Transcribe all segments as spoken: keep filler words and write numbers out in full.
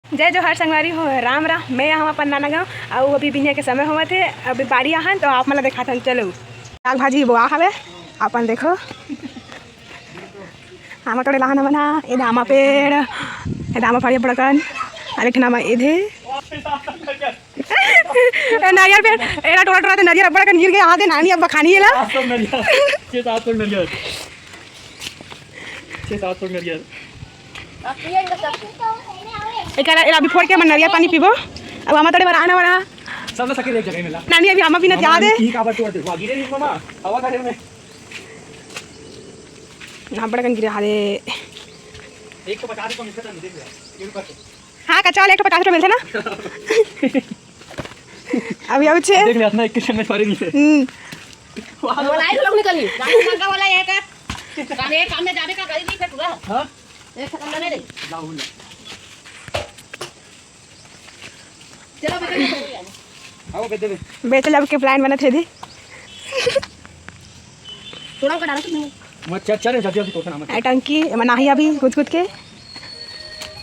जय जोहार संगवारी हो, राम राम। मैं यहाँ अपन नाना गाँव, अउ अभी बिहनिया के समय होवत हे, अभी बाड़ी आहन तो आप मन ला देखाथन। चलो, साग भाजी बोआ हवे, अपन देखो। आमा तोड़े लाहन बना, ए दामा पेड़, ए दामा फड़े बड़कन, अरे ठना मा एधे। ए नारियल पेड़, एला टोड़ा टोड़ा ते नारियल अब्बड़ कन गिर गे, आदे नानी अब बखानी एला। छह सात सौ नरियर। छह सात सौ नरियर। एकरा, एला अभी फोड़ के हमन नरियल पानी पीबो। अब आमा तोड़े बर आना वाला। सब ला सके एक जगह में ला। नानी अभी आमा पीना चाहत हे। की काबर तोड़ दे? गिरे नहीं मामा, हवा करे में। ना बड़कन गिरा दे। एक तो पचास रुपये मिलता था, देख ले। हाँ, कच्चा वाला एक ठो पचास रुपये मिलथे ना। अभी, अभी छे। देख ले, अपना एक किस्म में सारे नहीं है। हम्म। वाह। बोला है लोग निकली। गाड़ी लगा वाला ये का? काम, ये काम में जाने का गाड़ी नहीं फेंकूंगा। हाँ? एक सेकंड में नहीं। लाओ, लाओ। चलो, बेटा, बेटा। आओ, बेटे, बेटे। बेटे, जब के प्लान बनत हे दी। थोड़ा का डाला तुमने? मैं चल, चल, जल्दी, जल्दी तोड़ ना मत। ए टंकी, एमा नाही अभी कुछ, कुछ के।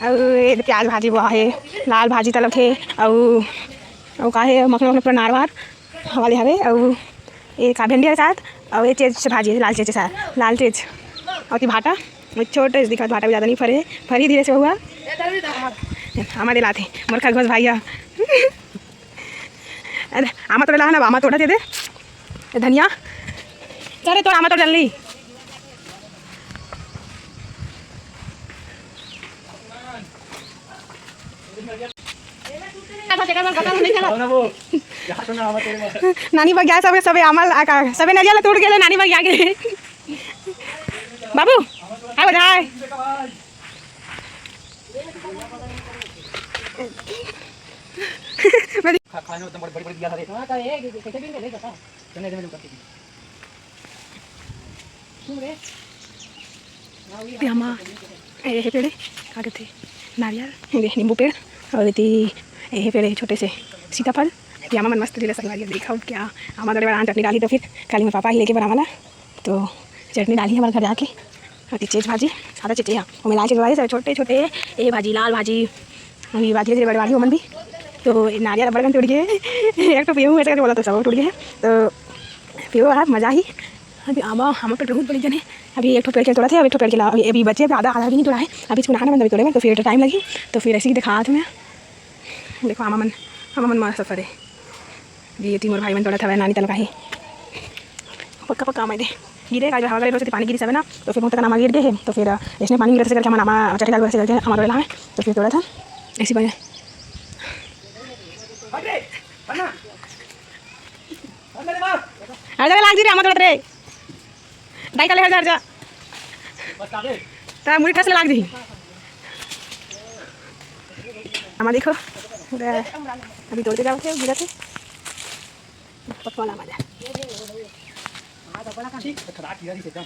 अउ ए प्याज भाजी बोआ हे, लाल भाजी तलक हे, अउ, अउ का हे, मखना, मखना पूरा नारवार वाले हवे, अउ ए का भिंडी के साथ, अउ ए चेच भाजी, लाल चेच के साथ, लाल चेच। अउ ती भाटा, ए छोटे से दिखत भाटा, भी ज्यादा नहीं फरे, फरी धीरे से हुआ। हमारे लाते, मोर खरगोश भाई है। अरे, आमा तोड़े ला ना, आमा तोड़ा दे दे। ए धनिया, चल रे, तोड़ आमा तोड़ जल्दी। नानी बगिया सबे, सबे आमा ला, का, सबे नरिया ला टूट गेले, नानी बगिया के। बाबू, हाय बधाई। खा-, खाने में एकदम बड़ी, बड़ी, बड़ी दिया था रे। हाँ, तो ये कैसे भी नहीं बता। चलने दे, मैं करके। प्यामा, ए, ये पेड़ हे, का कथे, नारियल, ये नींबू पेड़, अउ एती, ए, ये पेड़ हे, छोटे से सीताफल। प्यामा मन मस्त दिला संगवारी, देखा क्या, आमा दरे वाला चटनी डाली, तो फिर काली में पापा ही लेके बना वाला, तो चटनी डाली हमारे घर जाके। अउ चेच भाजी, सादा चेच हे, ओमे लाल चेच भाजी, सब छोटे छोटे, ए भाजी, लाल भाजी, अभी बाजी धीरे बड़े वाली ओमन भी। तो नारियल बड़कन टूट गे, एक ठो पीहू ऐसे करके बोला तो सब टूट गे। तो पीहू बड़ा मजा ही। अभी आमा, आमा पेड़ बहुत बड़ी जन हे। अभी एक ठो पेड़ के तोड़त हे, अब एक ठो पेड़ के ला-, अभी, अभी बचे, अभी आधा, आधा भी नहीं तोड़ा है। अभी चुनाहना बंद अभी तोड़े बर, तो फिर टाइम लगही, तो फिर ऐसे ही दिखात हूँ मैं। देखो आमा मन, आमा मन मस्त फरे। ये तीन मोर भाई मन तोड़त हवे, नानी तलक आही। पक्का पक्का आमा दे। गिरे, आज हवा करे, रोज पानी गिरी सब ना, तो फिर बहुत तक आमा गिर गए है, तो फिर इसने पानी गिरत से करके हमारा आमा चटनी डाल से करके हमारा वाला है, तो फिर तोड़ा था ऐसी बने। हट रे, हट ना। हट मेरे बाप। हर जगह लाग जी रे, आमा तोड़त रे। दाई काले हर जा, हर जा। बस काटे। ता मुड़ी ठस लाग जी। आमा देखो। अभी तोड़ के जाओ थे, गिरा थे। पकवान आमा जा। ठीक, खराब किया नहीं एकदम।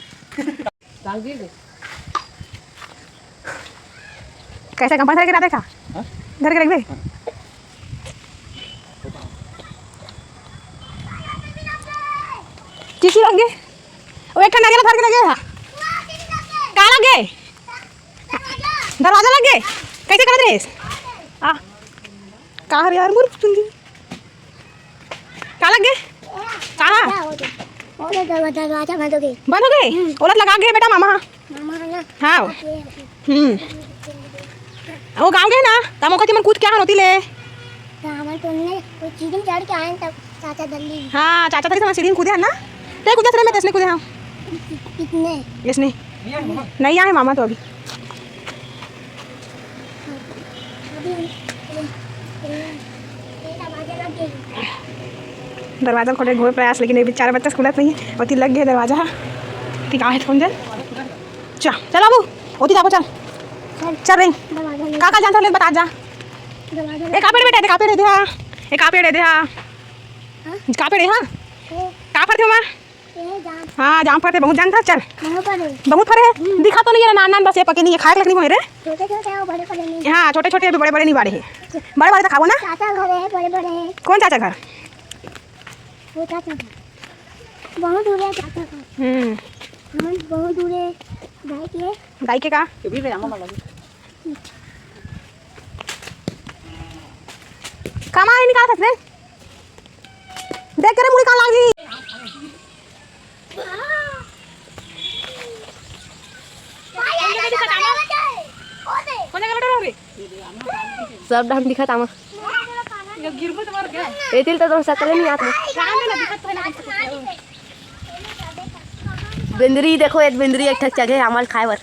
कैसे कंपन धर के ना देखा? हाँ? धर के रखबे। हाँ। किसी लगे? वो एक ठन नारियल धर के लगे हा। का लगे? दरवाजा लगे? कैसे करत रहे? आ, का हर यार, मुर्ख सुन दी। का लग गे? का? क्या हो गया? वो तो दरवा-, दरवाजा बंद हो गई। बंद हो गई? हम्म। ओला लगा गे बेटा मामा। मामा है ना? हाँ। ओके, ओके। हम्म। वो गाँव गए ना, तब ओकर मन कूद के आन होती ले। तो हमन तो नहीं, वो सीढ़ी में चढ़ के आए तब चाचा दल्ली। हाँ, चाचा दल्ली तो सीढ़ी में कूदे हैं ना? ते कूदे रे, मैं तैसने कूदे हाँ। कितने? इसने। नहीं आए मामा तो अभी। दरवाजा खोले घोर प्रयास, लेकिन ये बेचारा बच्चा खुलत नहीं है। ओती लग गए दरवाजा। ठीक आहे, फोन दे। चल, चल बाबू, ओती जाबो, चल। चल। चल रे। दरवाजा नहीं। का का जानता ले बता जा। दरवाजा एक आ पेड़ बेटा, एक आ पेड़ दे, हाँ। एक आ पेड़ दे, हाँ। हाँ? का पेड़ है, हाँ? ओ। का फरथे ओमा? ये जाम। हाँ, जाम फरथे, बहुत जान था, चल। बहुत फरे। बहुत फरे है? हम्म। दिखा तो नहीं है, नान नान बस ये पके नहीं है, खाए के लग नहीं होए रे। छोटे छोटे हैं, वो बड़े बड़े नहीं। हाँ, छोटे छोटे अभी बड़े बड़े नहीं बाढ़े हैं। बड़े बड़े तो खाओ ना। चाचा घर है, बड़े बड़े हैं। कौन चाचा घर? वो चाचा घर। बहुत दूर है चाचा घर। हम्म। हाँ, बहुत दूर है। गाय के। गाय के का? ये भी ले जाऊंगा, मतलब। हम्म। तमा ही निकाल सकते। देख के रे मुड़ी कान लाग जी। सब डाहन दिखत आमा। एतिल तो तुम सकले नहीं आत। बेंदरी देखो, एक बेंदरी एक ठक चघे आमल खाए बर।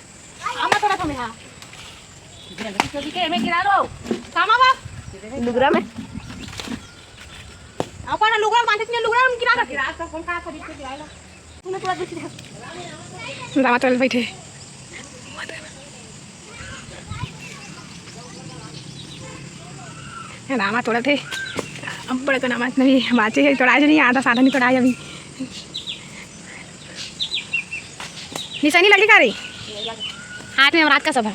आमा थोड़ा कम है। लुगरा में। अपन लुगरा बांधे ने लुगरा में गिरा रखे। रात का कौन का खरीद के गिराएगा? तूने पूरा दूसरी दामा तोड़े बैठे। दामा तोड़त हे। अब बड़ा कन आमा नहीं बाचे हे, तोड़ाए नहीं, आधा साधा नहीं तोड़ाए अभी। निशानी लगी का रे? हाथ में रात का सब है।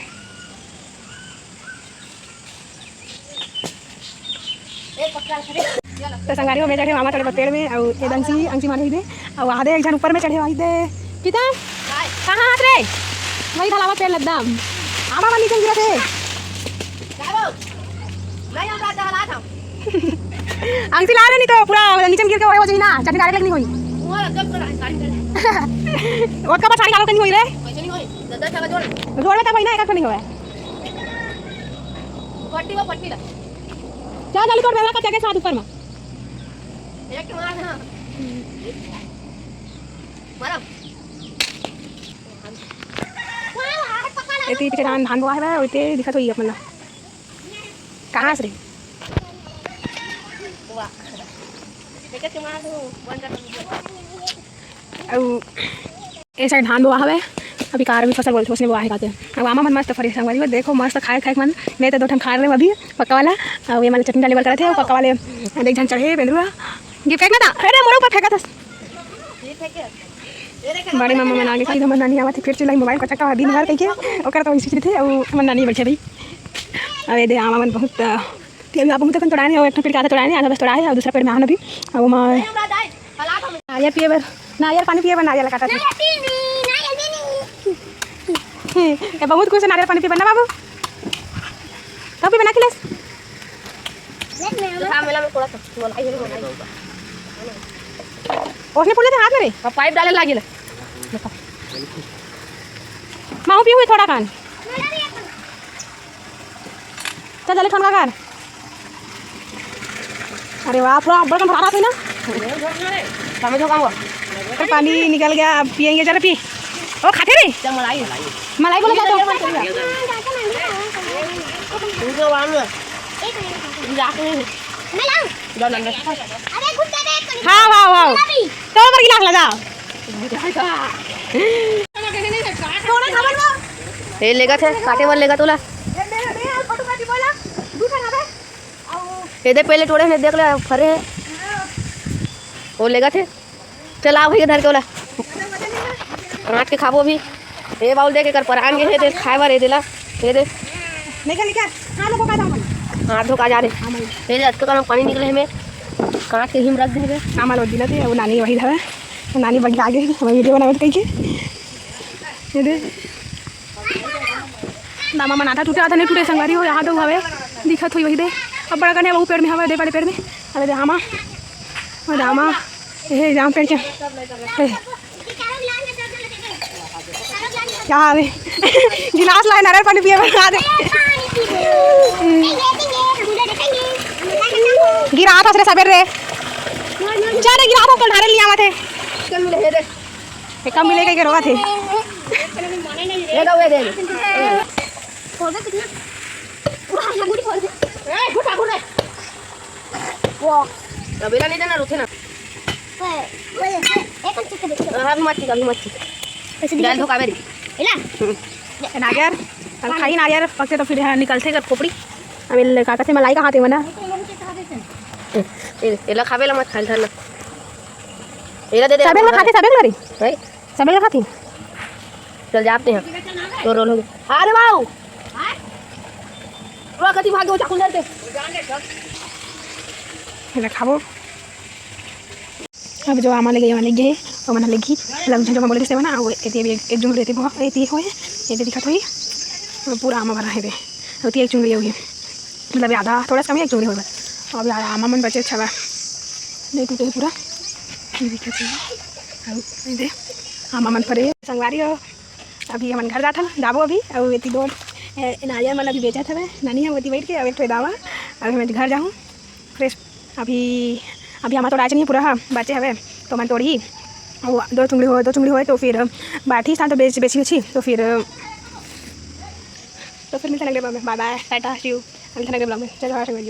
तो संगारी हो, मैं चढ़े मामा चढ़े पेड़ में, और ये दंसी अंसी मारे ही दे, और आधे एक जन ऊपर में चढ़े वही दे। किता? कहाँ हाथ रे? वही धलावा पेड़ लद्दाम। आमा मन नीचे गिरा थे। अंसी ला रहे नहीं तो पूरा नीचे गिर के वही हो जाई ना, चटनी direct नहीं होई। वो कब साड़ी डालो के नहीं होई रे? जोड़ लेता भाई ना, एक नहीं होया। पट्टी वो पट्टी ला। जा जल्दी तोड़, मेरा का चढ़े साथ ऊपर में। एक के मार ना। मारा। एती पीछे धान, धान बोआ है, ओते दिखत होई अपन ला। कहाँ से रे? वाह। एक के मार दो, बंद कर दो। अउ ए side धान बोआ हवे, अभी का रबी फसल बोलथे, ओसने बोआ हे काते। अउ आमा मन मस्त फरे संगवारी हो, देखो मस्त खाए खाए के मन। मैं तो दो ठन खा रहे अभी पक्का वाला, अउ ये मन चटनी डाले बर करत हे, अउ पक्का वाले देख झन चढ़े बेंदरू ह। ये फेंक ना था, अरे मोर ऊपर फेंका था। बड़े मामा मन आगे कही हमर नानी आवत हे, फिर चिल्लाई मोबाइल को चक्का दिन भर कहिके, ओकर तो वही चीज रहिथे, अउ हमर नानी बैठे भाई। अउ ये दे आमा मन बहुत तेल में आप मुझे तोड़ाने, और एक ठो पेड़ का आधा तोड़ाने, आधा बस तोड़ाए, और दूसरा पेड़ में आना भी। अब मैं नारियल पिए बर, नारियल पानी पिए बर, नारियल काटा था। ए, बहुत खुश है नारियल पानी पिए बर ना बाबू। तब भी बना खिलास। हाँ, मेला में थोड़ा सा मलाई है, मलाई। उसने फूले थे हाथ में रे। पाइप डाले लागे ले। माऊ पीहू थोड़ा खान। चल, जल्दी ठंडा कर। अरे वाह, पूरा अब्बड़ कन भरा थे ना। तो पानी निकल गया, अब पियेंगे। चलो पी। ओ, खाते रे। मलाई। मलाई बोला जाता है। हाँ, वाह, वाह। तो ऊपर गिलास लगा। ए लेगथे, काटे बर लेगथे ओला। ए दे पहले टोड़े हे, देख ले, फरे हे। ओ लेगथे। चल आ भैया, धर के ओला। काट के खाबो अभी। ए बाउल दे के कर परान गे हे, दे खाए बर, ए देला। ए दे। हाथ धोखा जा रे। ए दे, अतका कन पानी निकले हे में। काट के हिम रख दे बे। आमा लो दिला थे, वो नानी वही धवे। नानी बगी आगे, हम वीडियो बनावे कहिके। ये दे। दामा मन आधा टूटे, आधा नहीं टूटे, संगवारी हो, यहाँ तो हवे, दिखत होई वही दे। अब बड़ा कने, वो पेड़ में हवे, दे बड़े पेड़ में। अबे दे आमा, अबे दे आमा, ए, जाम पेड़ के। ए। क्या हवे? गिलास लाए, नारियल पानी पिए बना दे। गिरा था सबेर रे। जा रे, गिरा था तो ढारे लिया मत है। कम मिले के रोवा थे। ये दो, ये दे। खोल दे कितना? पूरा अंगूठी खोल दे। ए, उठा, उठा। वो। तबेला नहीं देना, रुके ना। ओए, ओए, ओए, एक अंगूठी दे। अभी मत ठीक, अभी मत ठीक। ऐसे डाल दो कावेरी। इला। नारियर, अब खाई नारियर, पकते तो फिर यहाँ निकलते कर खोपड़ी। अब ये का कहते मलाई का हाथ है मना। ए, एला खाबे ला मत खाइल धर ना। एला दे दे। सबे ला खाते, सबे ला रे। भाई। सबे ला खाते। चल जाते हैं। तो रोल हो गया। अरे बाऊ। पूरा कति भाग गयो चाकू डर के। एला खाबो। अब जो आमा लगे, आमा लगे, वो मन लगी, लग जो बोले से बना, वो एती भी एक, एक जुंग रहते बहुत, एती होए, एती दिखत होई, वो पूरा आमा भरा है बे, एती एक जुंग रही होगी, मतलब आधा, थोड़ा सा कम है, एक जुंग रही होगा, अभी आमा मन बचे हवय, नहीं टूटे हे पूरा। ये भी क्या चीज़ है? अउ ये दे, आमा मन फरे हे। संगवारी हो, अभी हमन घर जात हन, जाबो अभी। अउ एती दो, ए, नारियल मन अभी बेचत हवय, नानी ह ओती बैठ के, अउ एक ठो दावा। अभी मैं घर जाहूँ, फ्रेश। अभी, अभी आमा तोड़ाए नहीं पूरा ह, बचे हवय, तो मन तोड़ही। वो दो चुंगड़ी होय, दो चुंगड़ी होय, तो फिर बांटही, तो बेच, बेची, बेची, तो फिर, तो फिर मिलते हैं अगले vlog में। Bye bye, Tata, see you। मिलते हैं अगले vlog में। जय जोहार संगवारी।